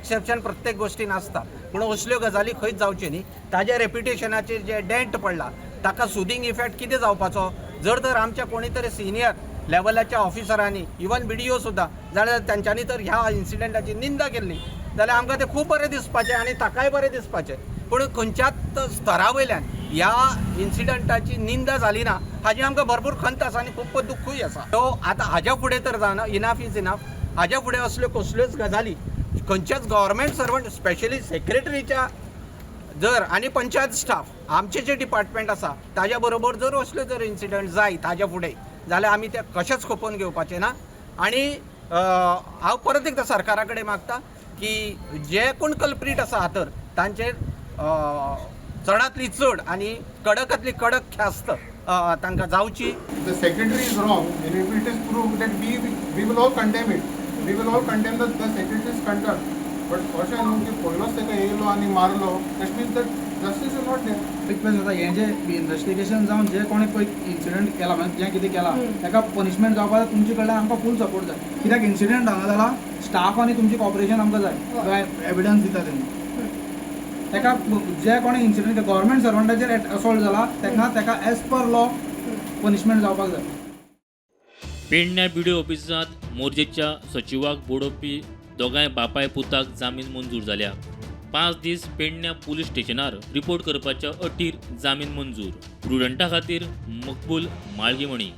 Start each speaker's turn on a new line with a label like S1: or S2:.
S1: Exception प्रत्येक गोश्टीन आसता, पूण असल्यो गजाली खंयच जावच्यो न्ही. ताज्या रेप्युटेशनाचेर जे डेंट पडला ताका सुदींग इफेक्ट कितें जावपाचो? जर तर आमच्या कोणी तरी सिनियर लेवलाच्या ऑफिसरांनी, इवन बीडीओ सुद्दां जाल्यार, तांच्यांनी तर ह्या इन्सिडंटाची निंदा केल्ली जाल्यार आमकां तें खूब बरें दिसपाचें आनी ताकाय बरें दिसपाचें. पूण खंयच्याच स्तरा वयल्यान ह्या इन्सिडंटाची निंदा जाली ना हाजी आमकां भरपूर खंत आसा आनी खूब दुख्खूय आसा. सो आतां हाज्या फुडें तर जायना, इनाफ is enough. हाज्या फुडें असल्यो कसल्योच गजाली खंयच्याच गव्हर्मेंट सर्वंट, स्पेशली सेक्रेटरीच्या जर आनी पंचायत स्टाफ, आमचे जे डिपार्टमेंट आसा ताज्या बरोबर जर असल्यो जर इन्सिडंट जायत हाज्या फुडें जाल्यार आमी ते कशेंच खपोवन घेवपाचे ना. आनी हांव परत एकदां सरकारा कडेन मागता की जे कोण कल्प्रीट आसा हातर तांचेर चडांतली चड आनी कडकांतली कडक ख्यास्त तांकां जावची.
S2: The secretary is wrong and if it is proved that we will all condemn it. We will all condemn the secretary's conduct. But अशें न्हू की पयलोच ताका येयलो आनी मारलो, that means that justice is not there.
S3: Request जाता, हें जे इन्वेस्टिगेशन जावन जे कोणे पळय इन्सिडंट केला, म्हणजे जें कितें केलां ताका पनिशमेंट जावपाक जाय. तुमचे कडल्यान आमकां फूल सपोर्ट जाय, कित्याक इन्सिडंट हांगा जाला, स्टाफ आनी तुमची कॉपरेशन आमकां जाय. एविडन्स दिता तेन्ना ताका जे कोणे इन्सिडंट गव्हर्मेंट सर्वंटाचेर असॉल्ट जाला ताका एज पर लॉ पनिशमेंट जावपाक जाय.
S4: पेडण्या बीडीओ ऑफिसांत मोरजेच्या सचिवाक बडोवपी दोगांय बापाय पुताक जामीन मंजूर जाल्या. 5 दीस पेडण्या पुलीस स्टेशनार रिपोर्ट करपाच्या अटीर जामीन मंजूर. प्रुडंटा खातीर मकबूल माळगीमणी.